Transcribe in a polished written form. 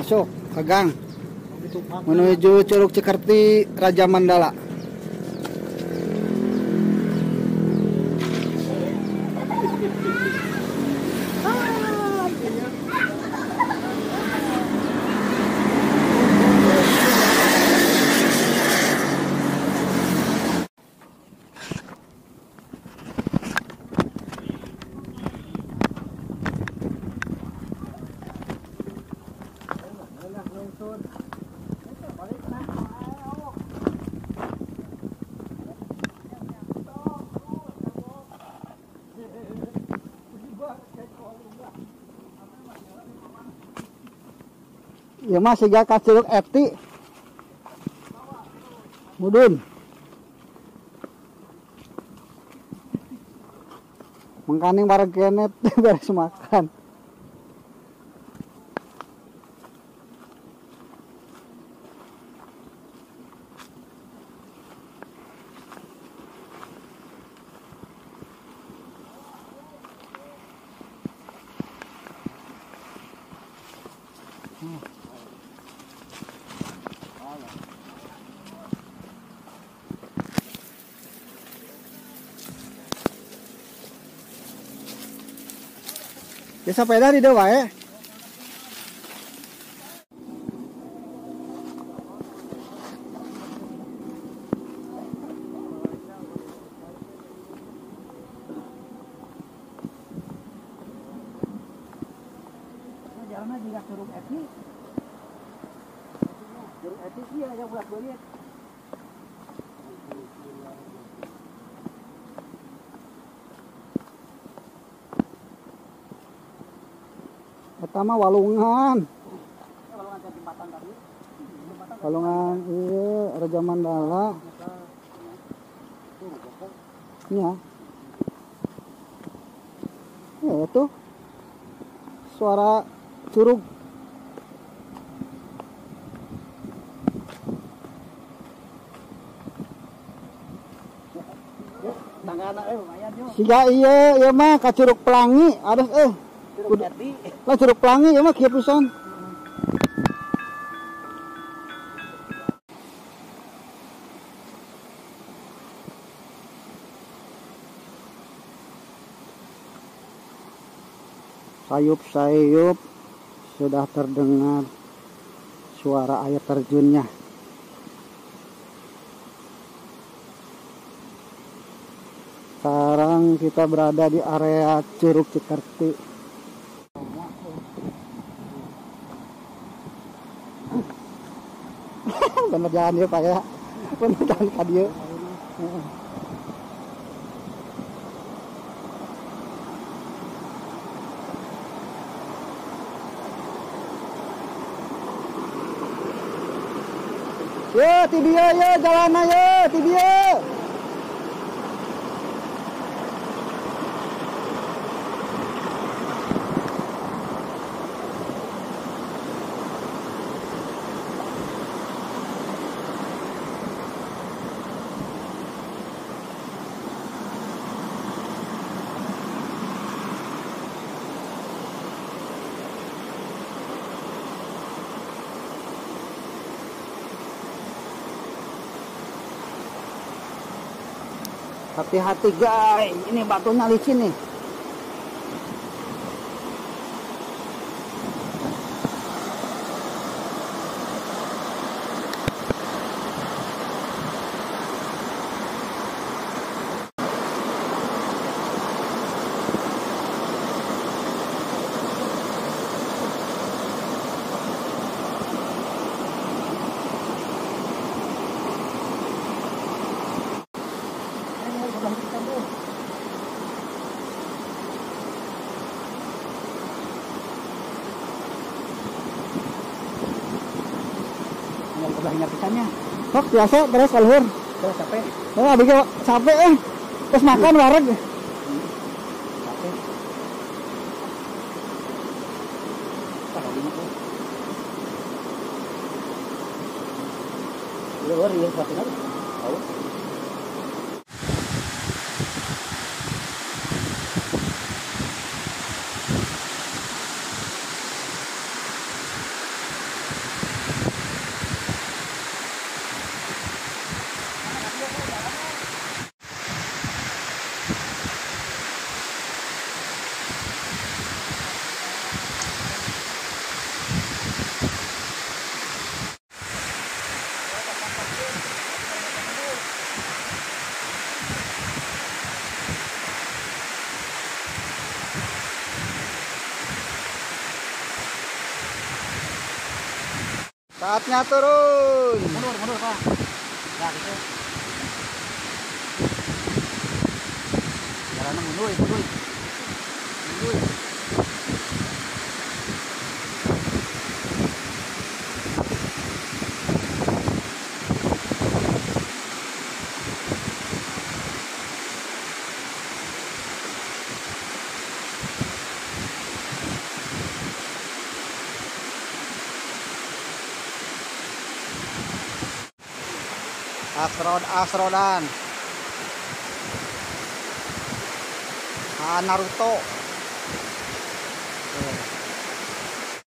Masuk ke gang menuju Curug Cikerti Rajamandala. Ya masih gak ka Curug Eti. Mudun. Mengkaning bareng kenet beres makan. Ya sepeda di dewa ya. Jalannya juga Curug Eti. Curug Eti iya yang buat beli. Pertama walungan. Walungan iya Rajamandala. Iya. Ya itu suara curug. Siga iya iya mah ka Curug Pelangi harus Curug Eti. Lah Curug Pelangi ya mah kieu pisan. Sayup-sayup sudah terdengar suara air terjunnya. Sekarang kita berada di area Curug Cikerti. Bener jalan dia Pak ya. Bener jalan ka dieu. Yo, ti dieu yo jalanna yo, ti dieu. Hati-hati guys, ini batunya licin nih. Sok biasa terus kalhur. Terus capek. Oh, abis capek Terus makan wareg. Capek. Luar ya, tahu. Saatnya turun. Mundur, mundur, Pak. Ya, gitu. Jalannya mundur, mundur. Mundur. Asrod asrodan. Ah, Naruto.